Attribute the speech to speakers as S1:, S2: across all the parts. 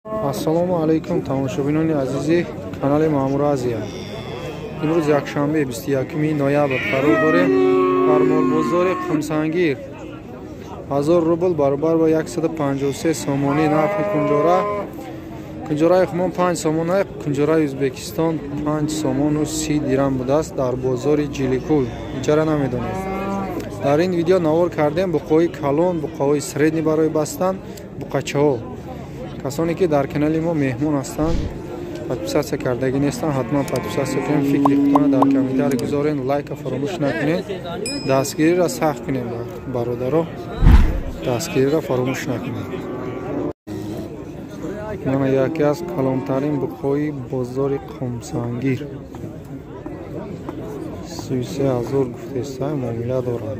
S1: Ассалому алайкум тамошобинони азизи канали Маъмур Азия. Имрӯз якшанбе 21 ноябр қарор дорем дар молбозори Қумсангир. 1000 рубл баробар ба 153 сомонӣ нархи кунҷора. Кунҷораи хумон 5 сомона, кунҷораи Ӯзбекистон 5 сомону 30 дирам будааст дар бозори Ҷиликул. Иҷара намедонем. Дар ин видео навор кардем буқои калон, буқоҳои средний барои бастан, буқачаҳо. Касоне ки дар канали мо меҳмон ҳастанд, подписаться кардагӣ нестанд, ҳатман подписаться кунед, фикри худтонро дар комментарий гузоред, лайка фаромӯш накунед, дастгириро сахт кунед бародаро, дастгириро фаромӯш накунед. Мана яке аз калонтарин буқои бозори Қумсангир. 33 ҳазор гуфтеста муомила дорад.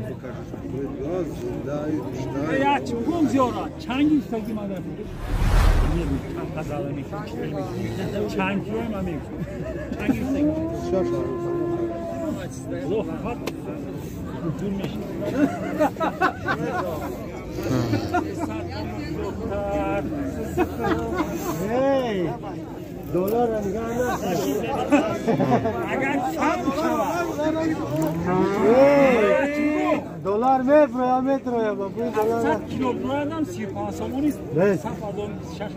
S2: Доллар метро, метро, я бабу доллар.
S3: Килограмм 35 сомони, 76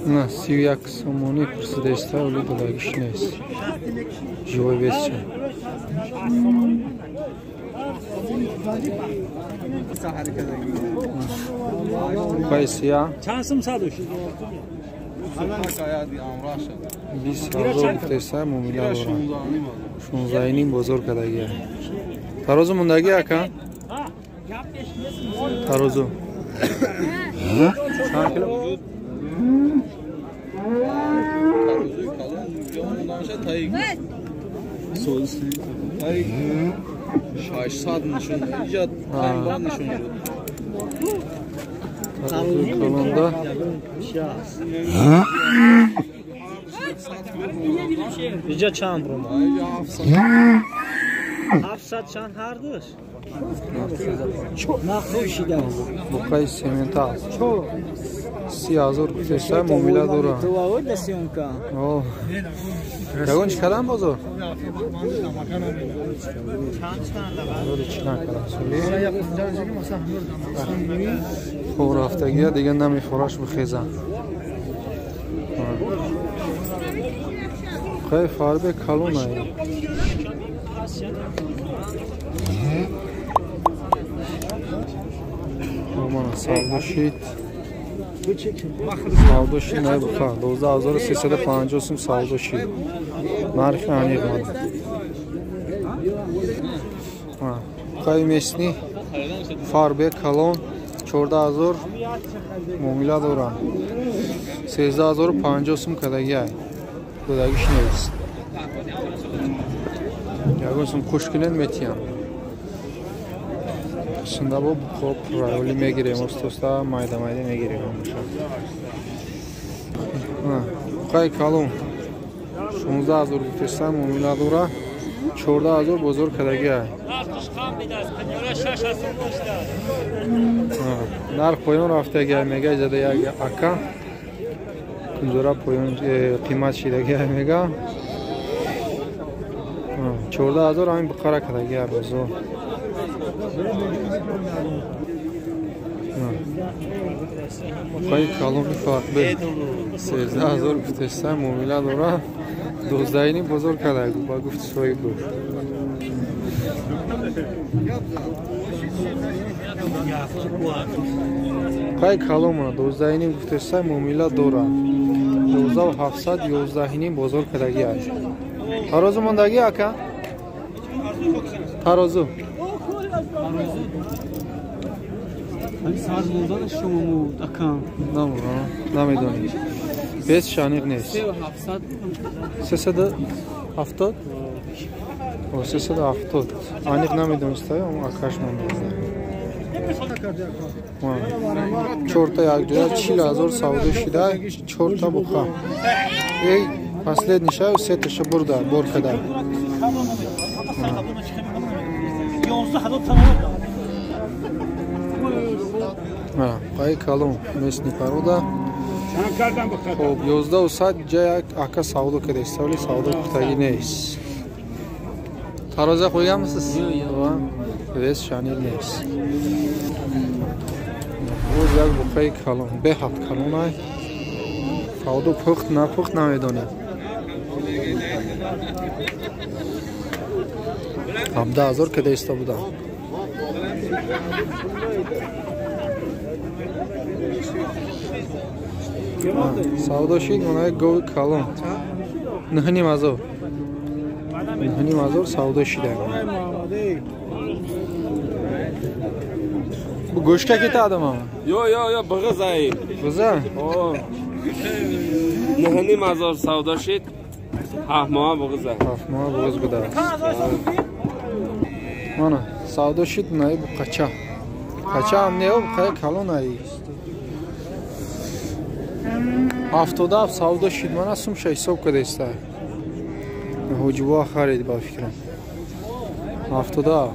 S1: На 31 сомони пурсидаиста, вале долагиш нест. Живой вес ча. Пайсия.
S3: Чанд сум садуш?
S1: 20 ҳазор гуфтеста муомила дорад. 16.5 бозор кардагия. Тарозу мондагӣ ака? Тарозу. Чанд кило?
S4: Тарозуи калон ҷон таи 600 нишон, иҷа таймбан нишон шуд.
S1: Тарозуи калонда
S2: иҷа чанд рум? 700 чанд ҳардуш?
S1: Буқаи семента аст. 30 ҳазор гуфтеста муомила дорад. Ягон чӣ кардам бозор? Бозори чӣ накардам сули? Хоб рафтагия дига намефораш бихезам. Буқаи фарбе калон ай. Мана савдо шид. Савдо шид най буқа 12350 сум савдо шид. Нархи аниқ мана. Буқаи местни фарбе калон 14000 муомила дорад. 13050 сум кардагӣ ай. Додагиш нест. Ягон сум хуш кунед метиҳам. Сундаба буқо пурраёлӣ мегирем, оста-оста майда-майда мегирем. Буқаи калон 16 ҳазор гуфтеста муомила дора, 14 ҳазор бозор кардагӣ ай. Нарх поён рафтагӣ ай мега, зада як ака кунҷора поён қимат шидагӣ ай мега. 14 ҳазор ҳамин буқара кардагӣ ай бозор. Буқаи калони фарбе 13 ҳазор гуфтеста муомила дора, 12.5 бозор карда ба гуфти соҳиб гуфт. Буқаи калонмона 12.5 гуфтеста муомила дора, 12700 11.5 бозор кардагӣ аст. Тарозу мондагӣ ака? Тарозу. Намедонӣ. Вес аниқ нест. 370? 370. Аниқ намедониста, акаш монда. Чорта якҷоя 40 ҳазор савдо шида, чорта буқа. Эй, последний шай, сеташа бурда, бор када. Буқаи калон местный порода. Хоб 11 100 ҷа як ака савдо кардааст, вале савдо пухтагӣ нест. Тароза қойганмисиз? Вес шанир нест. Боз як буқаи калон, беҳад калонай. Савдо пухт напухт намедонем. 17 000 када иста будам. Савдо шид монаи гови калон. 9 500. 9 500 савдо шида. Bu go'shtga ketadimi?
S5: Yo'q, yo'q, yo'q, big'iz ay.
S1: Big'iz?
S5: Ho. 9 500 savdo shid. 7 moh big'iz.
S1: 7 moh big'iz budааст. Mana савдо шид най буқача. Қача ҳам не, буқаи калон ай. 77 савдо шид, мана сумша ҳисоб кардааста. Ҳоҷибо харид ба фикрам. 77.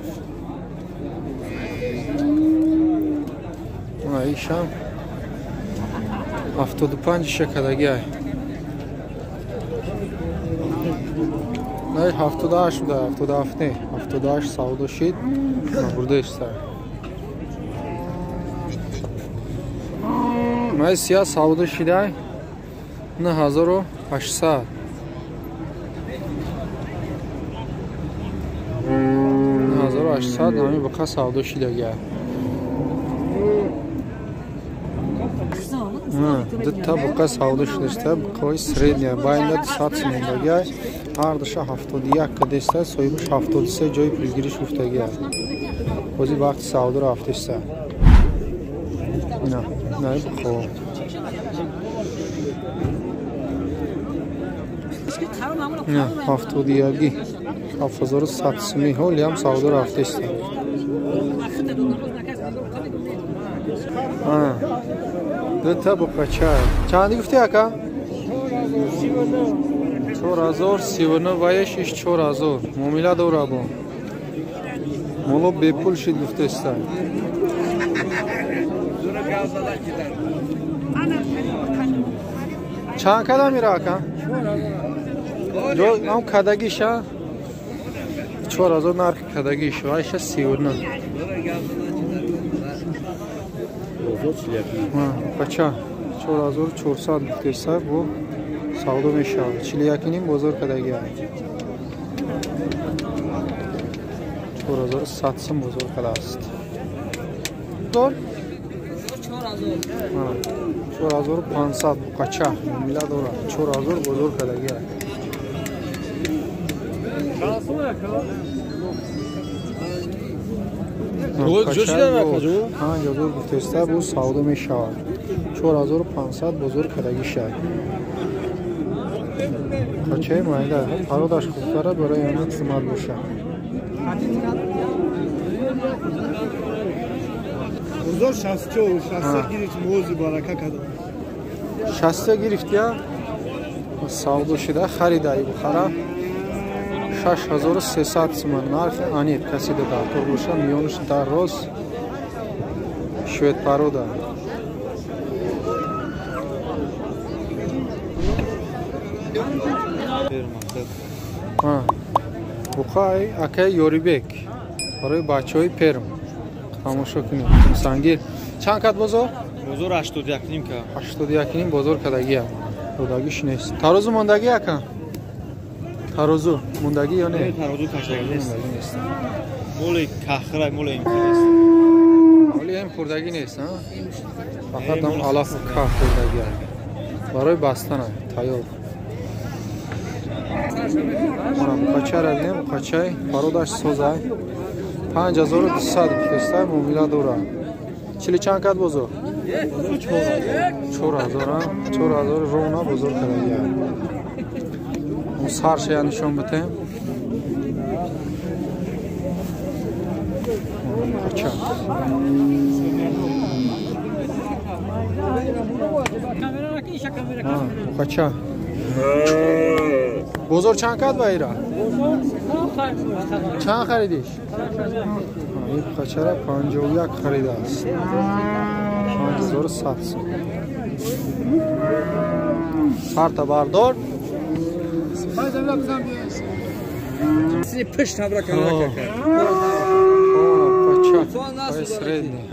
S1: Мана ишам 75 шакадаги ай. Най 78 буда, 77 не, 78 савдо шид, бурдаиста. Най сия савдо шидай 9800. 9800 ҳамин буқа савдо шидагия. Дутта буқа савдо шудаста, буқаҳои средняя, байнда 200 сомондагия, ҳардуша 71 кадеста, соҳибаш 73 ҷои пулгириш гуфтагия. Бози вақти савдо рафтеста. Ина, най буқаҳо. Ина, 71 7100 сомӣ ҳолиам савдо рафтеста. Дута буқача. Чанди гуфти ака? 4039 ваеш иш 4000. Муомила дора бо. Моло бепул шид гуфтеста. Чанд када мира ака? Ам кадагиша? 4000 нархи кадагиш, ваеша 39. Бача 4400 гуфтеста, бо савдо мешавад. 41,5 бозор кадагия. 4100 сом бозор кадааст. 4500 буқача муомила дорад. 4000 бозор кадагия. 5000 гуфтеста, бо савдо мешавад. 4500 бозор кадагӣ шад. Қачаи майда пародаш хубтара, барои ҳамин қимат бошад.
S6: Бозор 64, 63 гирифт, мози барака кардам.
S1: 63 гирифтия? Савдо шида, харида бухара. 6300 сомон нархи аниқ, касе даркор боша, миёнаш дароз, швед порода. Буқаи акаи Ёрибек барои бачаҳои Перм тамошо кунед. Сангир чанд кат бозор?
S4: Бозор 81,5 ка.
S1: 81,5 бозор кадагия. Додагиш нест. Тарозу мондагӣ ака? Тарозу мондагӣ ё не?
S4: Тарозу кашдагӣ нест. Моли кахра, моли им нест.
S1: Моли им хӯрдагӣ нест, ҳа? Фақат ҳам алафу ках хӯрдагӣ. Барои бастана тайёр. Мана буқачаро бинем, буқачаи пародаш созай. 5200 гуфтеста, муомила дорад. Чили чанд кат бозор? 4000, 4000 рона бозор кардагия. Саршая нишон битем. Буқача. Буқача. Бозор чанд кат ба ира? Чанд харидиш? Ин буқачара 51 харидааст. 5100 сом. Сарта бардор.
S5: Пишт ҳамра канака кард.
S1: Средний.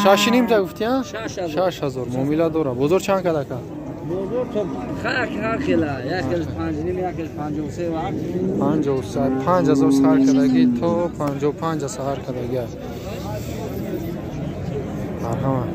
S1: Шаши ним та гуфти, а? 6000 муомила дора. Бозор чанд када кард?
S7: Бозор то ҳар хела, як хел 5,5, як хел 53 ва
S1: 53, 5000 сар кадаги то 55 сар кадаги. Марҳамат.